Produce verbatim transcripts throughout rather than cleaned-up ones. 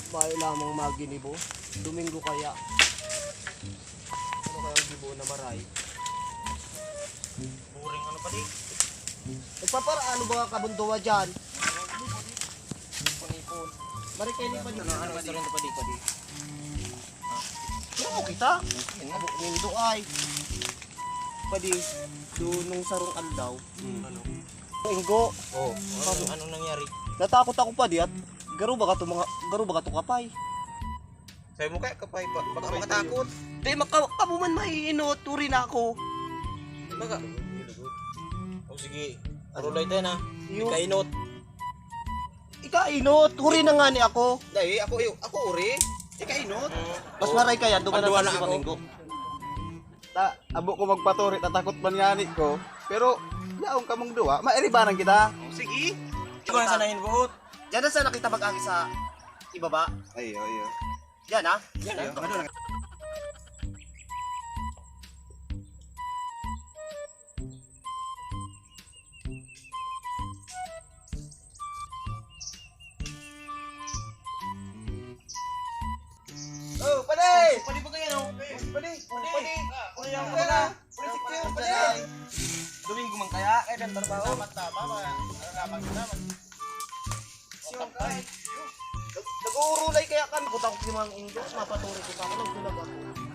Bayo lamang maginibo. Domingo kaya. Ano kaya ang gibo na maray? Boring ano pa di? Nagpapara-, ano ba kabunduwa dyan? Panipon. Maray kayo ni Panipon. Ano, ano, ano, ano, ano, ano, ano, ano, Ano mo kita? Abo nindo ay. Padi, do nung sarong aldaw. Hmm. Ano? Inggo. Oh, ano, anong nangyari? Natakot ako padi at garo ba ka to mga, garo ba ka to kapay? Sabi mo kaya kapay pa, baka makatakot. Di maka-, kamo man maiinot, turi na ako. Baka. O sige, arulay tayo na. Yung Kainot. Ikainot, huri na nga ni ako. Dai, ako, iyo, ako uri. Ikainot. Mm. Mas maray kaya, duman Panduwa na na si ako. Manginggo. Ta, abo ko magpaturi, tatakot man ngani ko. Pero, yaon kamong duwa, mairibanan kita. Oh, sige. Ikaw na sana yung buhot. Diyan na sana kita mag-agi sa ibaba. Ayo, ayo. Diyan, ha? Diyan, ha? Ayo, madala. Oh, padi! Padi ba kayo, no? Padi! Padi! Padi! Padi! Padi! Padi! Domingo man kaya? Eh, ang trabaho. Tama, tama. Ano naman, naman? Siya, ay. Nag-, nag-uurulay kaya kami, kutang ko si Mang Ingo, mapaturi ko sa ako, nagdulag ako.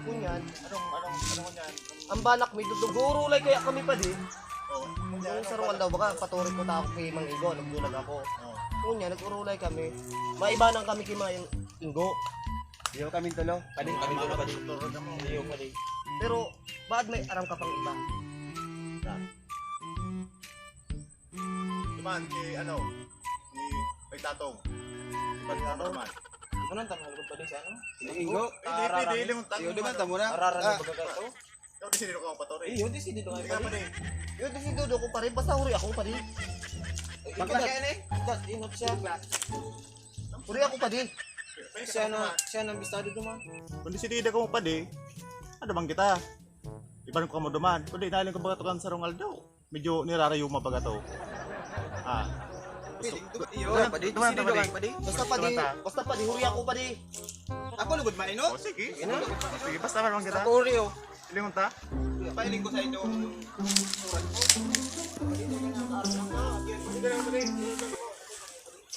Kunyan. Anong, anong, ano ko niyan? Ang banak mi, dudugurulay kaya kami pa di. Oh, Yung sarong aldaw, baka paturi ko ta ako kay Mang Ingo, nagdulag ako. Oh. Kunyan, nag-urulay kami. Maibanan kami kay Mang Ingo. Iyo kami tulo. Padi. Kami tulo, padi. Iyo, padi. Pero, baad may aram ka pang iba? Duman, si ano, si Pagtatong. Si Pagtatong duman. Ano ang tanong ko pwede sa ano? Ingo. Hindi, hindi, hindi, hindi. Iyo, duman, tamo na. Araran Ah. mo ba ka to? Ikaw, di sinino ka magpaturi? Iyo, di si Dido Hindi ka pa rin. Iyo, di si Dido ko pa rin. Basta huri ako pa rin. Bakla ka yan eh. Dad, inot siya. Huri ako pa rin. Siya na, siya na bistado duman. Kung di si Dido ka magpadi, ano bang kita? Iban ko kamo duman. Kundi nailing ko baga tukan sa Ronaldo. Medyo nirarayo mo baga to. Ah. Iyo, padi. Duman, Sino duman, duman, padi. Padi? Basta pa di, Duman ta. basta pa di, huri ako pa di. Ako lugod mainot? O, sige. Sige, basta naman kita. Ako rin, oh. Lingon ta? Pailing ko sa inyo. Sige lang, padi.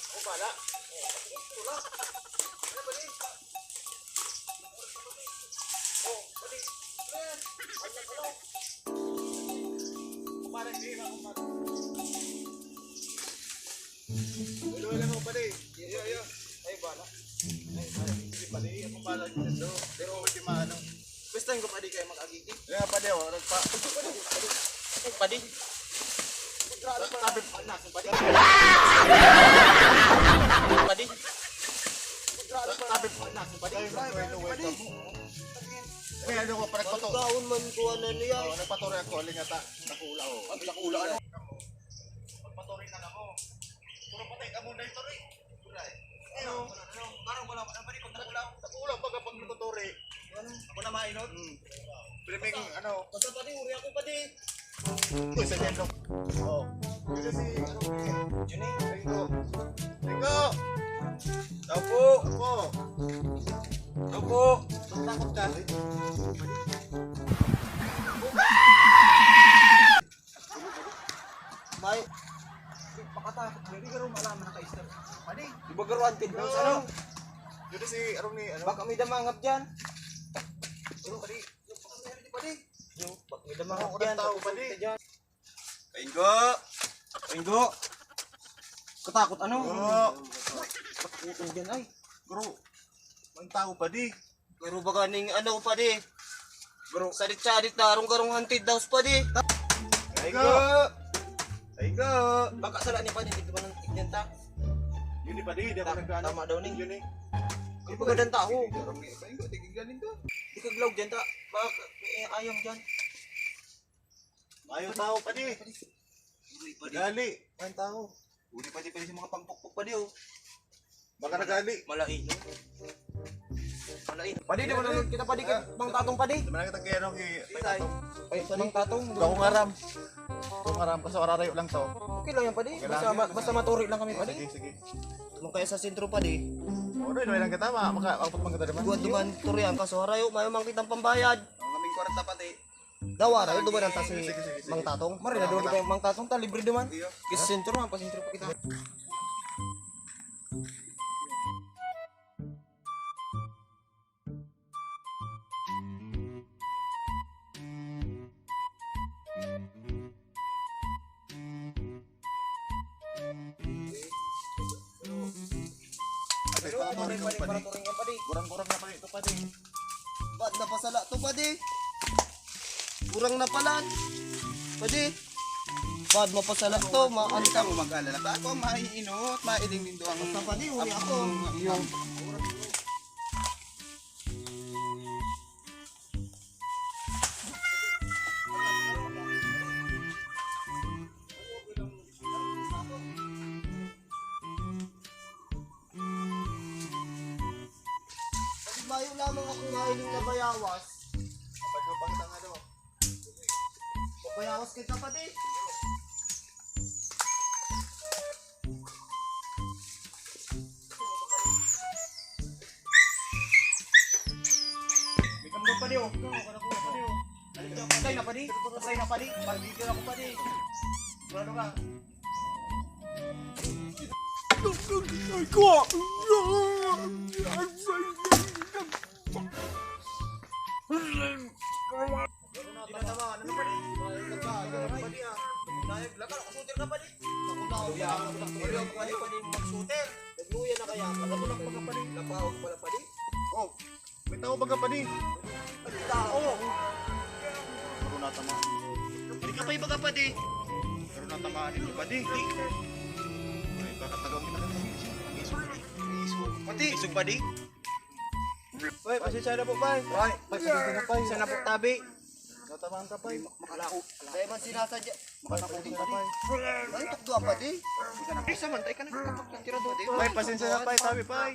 Ako pala. Uy, wala mo, padi. Iyo, iyo. Ay, bala. Ay, padi. Sige, padi. Ako bala dito. Pero, ultima, ano. First time ko, padi, kayo mag-agiti. Kaya, padi, oh. Nagpa- Padi. Sabi, padi. Padi. Sabi, padi. Ay, ano ko, padi. Gaon man ko, ano niya. Oh, nagpaturi ako, aling ata. Nakula, oh. Ang nakula, ano? Magpaturi na kamo. Puro patay kamo na ito, eh. Ano? Ano? Parang wala, ano ba, di pag nakula? Nakula, pag, pag nagpaturi. Ano? Ako na mainot? Hmm. Priming, ano? Basta padi, uri ako padi. Uy, sa Jendo. Oh. Dito si, ano, Juni. Ringo. Ringo! Tao po! Tao po! Tao po! Takot ka? May, pakatakot mo, hindi ka rin malaman naka-start. Padi. Di ba garuhan, Ted? Ano? Dito si, ano ni, ano? Baka may damangap dyan. Ano, padi? Padi. Yung, baka may damangap Ano, dyan. Tao, padi. Dyan. Painggo! Painggo! Katakot ano? Oo. Katakot dyan ay. Bro, ang tao, padi. Pero baga ning ano, padi. Bro. Sadit-sadit na, arong-garong haunted house, padi. Ay, go! Ay, go! Baka sala ni padi, dito ba nang tignan ta? Yun ni padi, di ako Ta-, nagkano. Tama daw ni. Yun eh. Ay, pagandang tao. Ay, go, tignan nito. Di ka glaw dyan ta. Baka, eh, ayam dyan. Mayo tao, padi. Uy, padi. Gali. Ang tao. Uli, padi, padi sa mga pangpukpok, padi, oh. Baka nagali. Malay, no? Malay. Padi, di mo na kita, padi, kay Mang Tatong, padi. Di mo na kita kay, ano, kay Mang Tatong. Ay, Mang Tatong. Ako ngaram. Ako ngaram, kasi ararayo lang to. Okay lang yan, padi. Okay lang. Basta ma-, basta maturi lang kami, padi. Sige, sige. Kung kaya sa sentro pa di. O, doy, doy lang kita, ma-, maka-, abot man kita naman. Duwa duman, turian, kaso harayo, mayo man kitang pambayad. Ang kaming kwarta pati. Dawa, harayo, duman ang ta si Sige, sige, sige, sige. Mang Tatong. Mari na doon kita, Mang Tatong, ta, libre duman. Iyo. Kis sentro, ang pasentro pa kita. Ate, paturing ka, padi. Gurang-gurang na padi ito, padi. Baad na pasala to, padi? Gurang na pala. Padi, baad mapasala to, maantang. Huwag kang mag-alala. Ta ako ang maiinot, mailing nindo ang Basta, padi, uli ako. Ang, ang, ang, Padi, mayo lamang akong mahiling na bayawas. Kapag mapangit ang ano. Mabayawas ka, kapatid. May kambal, padi, oh. Patay na, padi. Patay na, padi. Pag-video ako, padi. Sigurado ka. Ay, ko! Tinatamaan. Ano, padi? Wala ka, padi, ah. Dahil, laka, nakasuter ka, padi. Naku, naku, Kuya, naku, padi, padi, padi, mag-shooter. Nagluya na kaya? Alam mo na, mga padi. Labaw pala, padi. Oh, may tao baga, padi. Ay, tao. Pero natamaan. Hindi ka pa iba ka, padi. Pero natamaan din, padi. Ay, baka taga mo na. Pati. Isog, padi. Pay, pasensya na po, pay. Pay, pasensya na, pay. Pasensya na po, tabi. Natamaan ka, pay. Makalao. Dahil man sinasadya. Pay, pasensya na, pay. Ay, tukdo ang padi. Ay, samantay ka na. Tira doon. Pay, pasensya na, pay. Sabi, pay.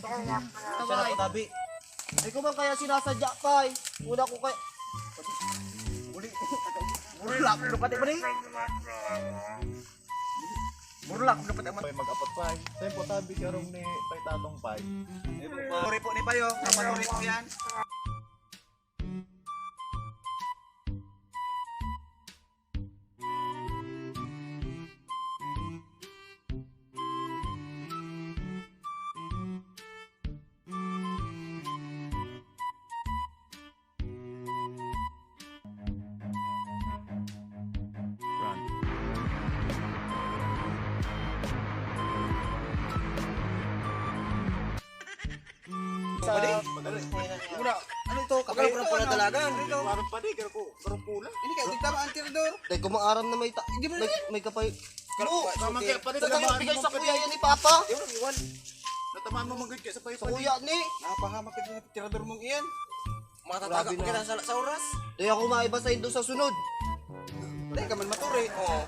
Pasensya na po, tabi. Ay, ko man kaya sinasadya, pay. Una ko kay... Uli. Wala, ano pati, padi? Burlak, dapat ang Pay, mag-apat, pay. Sa'yo po, tabi, karong ni Pay Tatong, pay. Puri po ni Payo, kapaturi po yan. Sa Padi? Muna. Ano ito? Kapay, kapay pula dalagan. Ano ito? Parang padi, garo ko. Garo pula. Hindi ka, di tama ang tirador. Dahil kung maaram na may ta-, Hindi mo may, na may kapay. Garo, Oo, tama kaya padi. Sa tayo, bigay sa kuya yan ni Papa. Di mo nang iwan. Natamaan mo manggit ka sa Sa paypay. Kuya ni. Napahamak ka sa tirador mong iyan. Mga tataga Grabe ko na. Kita sa, sa oras. Di ako maiba sa indo sa sunod. Dahil ka man maturi. Oo.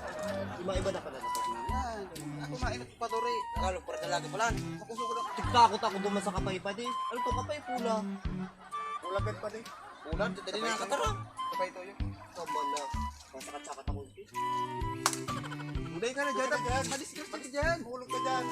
Di maiba na pala. Yan. Ako mainit paturi. Tagalog para talaga pala. Makusog ko lang. Tigtakot ako duman sa kapay pa di. Ano to, kapay pula? Ulagan pa di. Ulan, dali na nakatara. Kapay to yun. Tama na. Masakat-sakat ako. Uday ka na dyan. Uday ka dyan. Malis ka, pati dyan. Mahulog ka dyan.